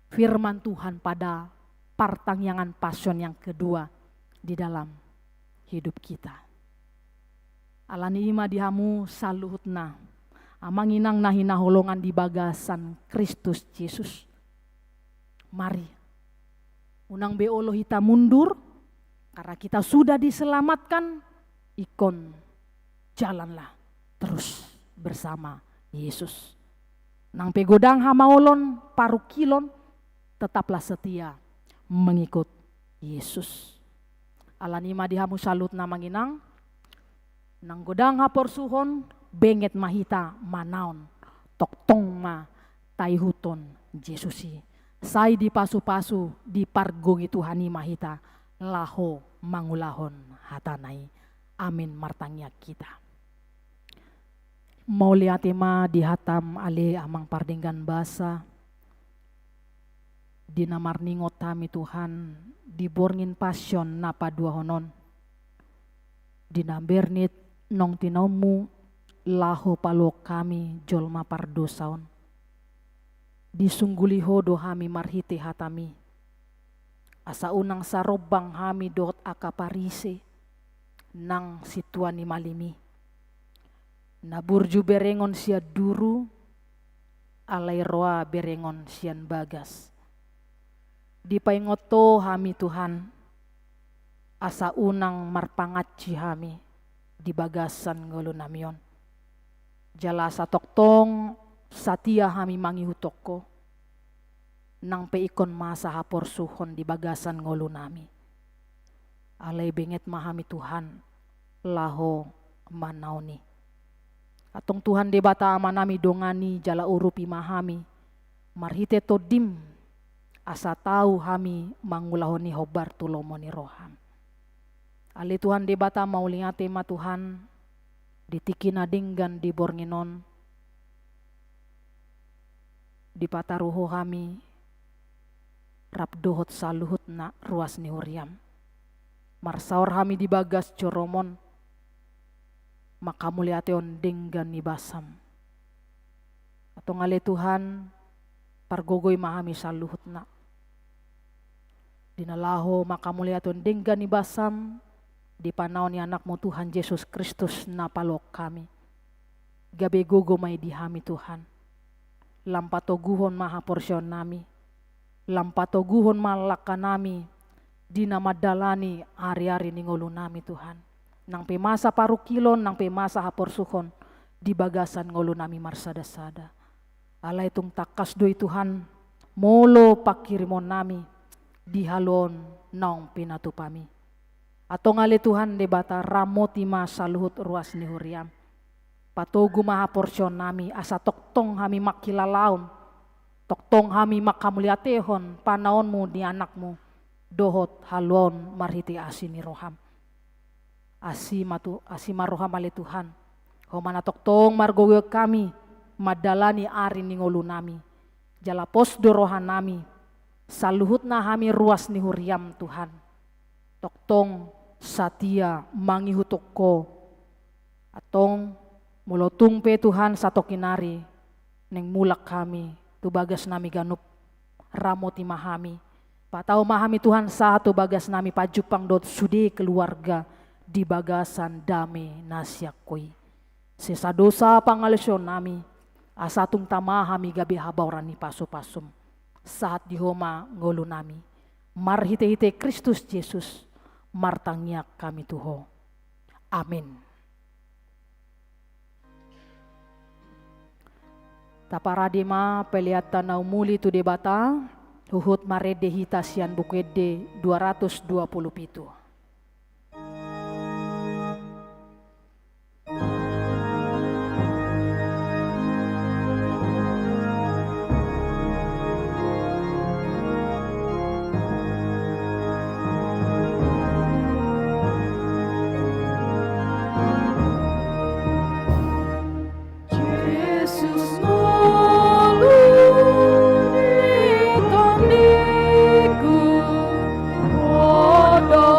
firman Tuhan pada partangiangan Pasion yang kedua di dalam hidup kita. Alani i ma di hamu saluhutna, amang inang na hinaholongan di bagasan Kristus Jesus. Mari, unang be olo hita mundur, karena kita sudah diselamatkan, ingkon jalanlah terus bersama Yesus. Nang pe godang hamaolon, parungkilon, tetaplah setia mengikut Yesus. Alani i ma di hamu saluhutna, amang inang, nang godang haporsuhon, benget ma hita manaon, tongtong ma taihuthon Jesus i. Sai dipasupasu, dipargogoi Tuhan i ma hita laho mangulahon hatana i. Amin. Martangiang hita. Mauliate ma di hatam ale Amang pardenggan basa, di na marningot hami Tuhan, di borngin Pasion na paduahon on, di na bernit naung tinaonmu laho paluahon hami jolma pardosa on. Disungguli Ho do hami marhite hatami, asa unang sarombang hami dohot angka Parise nang sintua ni malim i, na burju berengon sian duru, alai roa berengon sian bagas. Dipaingot Ho hami Tuhan, asa unang marpangansi hami di bagasan ngolunami on. Jala asa tongtong satia hami mangihuthon Ho, nang pe ingkon masa haporsuhon di bagasan ngolunami. Alai benget ma hami Tuhan laho manaon i. Antong Tuhan Debata Amanami, dongani jala urupi ma hami marhite Tondim, asa tau hami mangulahon i hombar tu lomo ni roham. Ale Tuhan Debata, mauliate ma Tuhan, di tingki na denggan di borngin on, dipataru Ho hami rap dohot saluhutna ruas ni huriam. Marsaor hami di bagas jorom on, mangkamauliatehon denggan ni basam. Antong ale Tuhan, pargogoi ma hami saluhutna, di na laho mangkamauliatehon denggan ni basam, di panaon ni Anakmu Tuhan Jesus Kristus na paluahon hami. Gabe gogo ma i di hami Tuhan. Lam patoguhon ma haporseaonnami, lam patoguhon ma langkanami di na mandalani ari-ari ni ngolunami Tuhan. Nang pe masa parungkilon, nang pe masa haporsuhon di bagasan ngolunami marsadasada. Alai tung tangkas do i Tuhan, molo panghirimonnami di haluaon naung pinatupami. Antong ale Tuhan Debata, ramoti ma saluhut ruas ni huriam. Patogu ma haporseaonnami, asa tongtong hami mangkilalaon, tongtong hami mangkamauliatehon panaonmu di Anakmu dohot haluaon marhite asi ni roham. Asi ma tu, asi ma roham ale Tuhan. Ho ma na tongtong margogoion hami mandalani ari ni ngolunami. Jala pos do rohanami, saluhutna hami ruas ni huriam Tuhan, tongtong satia mangihuthon Ho. Antong molo tung pe Tuhan satongkin ari naeng mulak hami tu bagasnami ganup, ramoti ma hami. Patau ma hami Tuhan sahat tu bagasnami pajumpang dohot sude keluarga di bagasan dame na sian Ho i. Sesa dosa pangalaosionnami, asa tung tama hami gabe habaoran ni pasupasum. Sahat di Ho ma ngolunami. Marhitehite Kristus Jesus martangiang hami tu Ho. Amin. Taparade ma peleanta na umuli tu Debata, huhut marende hita sian Buku Ende dua ratus dua puluh pitu. Jesus ngolu ni tondiku, podo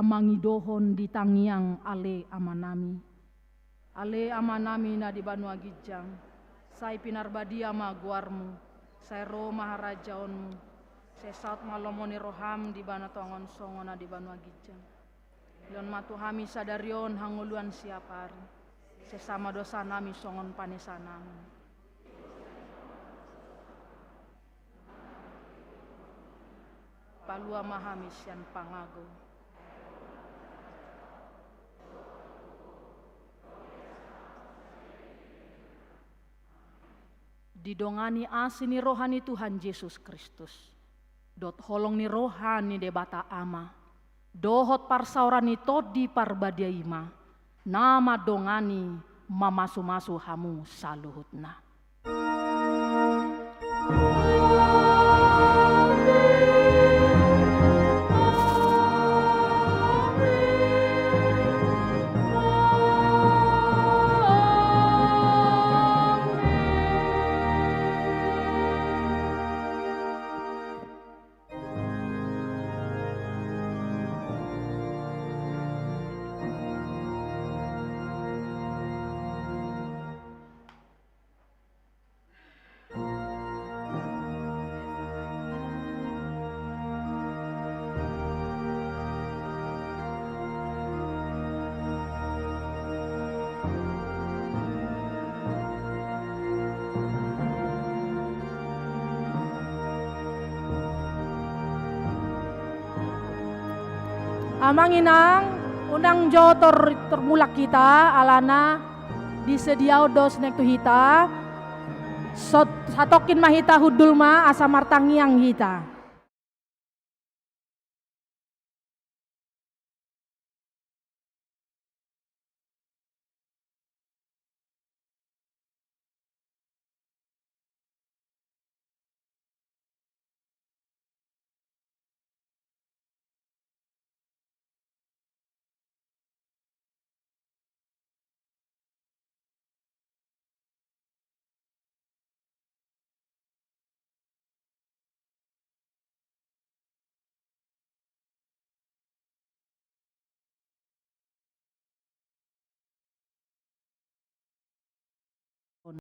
Mangidohon di tangiang Ale Amanami. Ale Amanami na di banua ginjang, sai pinarbadia ma goarmu, sai ro ma harajaonmu, sai saut ma lomo ni roham di banua tonga on songon na di banua ginjang. Lehon ma tu hami sadari on hangoluan siapari, sesa ma dosanami songon panesanami. Palua ma hami sian pangago. Didongani asi ni roha ni Tuhan Jesus Kristus, dohot holong ni roha ni Debata Ama, dohot parsaoran ni Tondi Parbadia i ma, na mandongani, mamasumasu hamu saluhutna. Amang inang, unang jo tor-, tormulak hita, alana disediaon do sian Tuhan tu hita. Sot-, satongkin ma hita hundul ma, asa martangiang hita.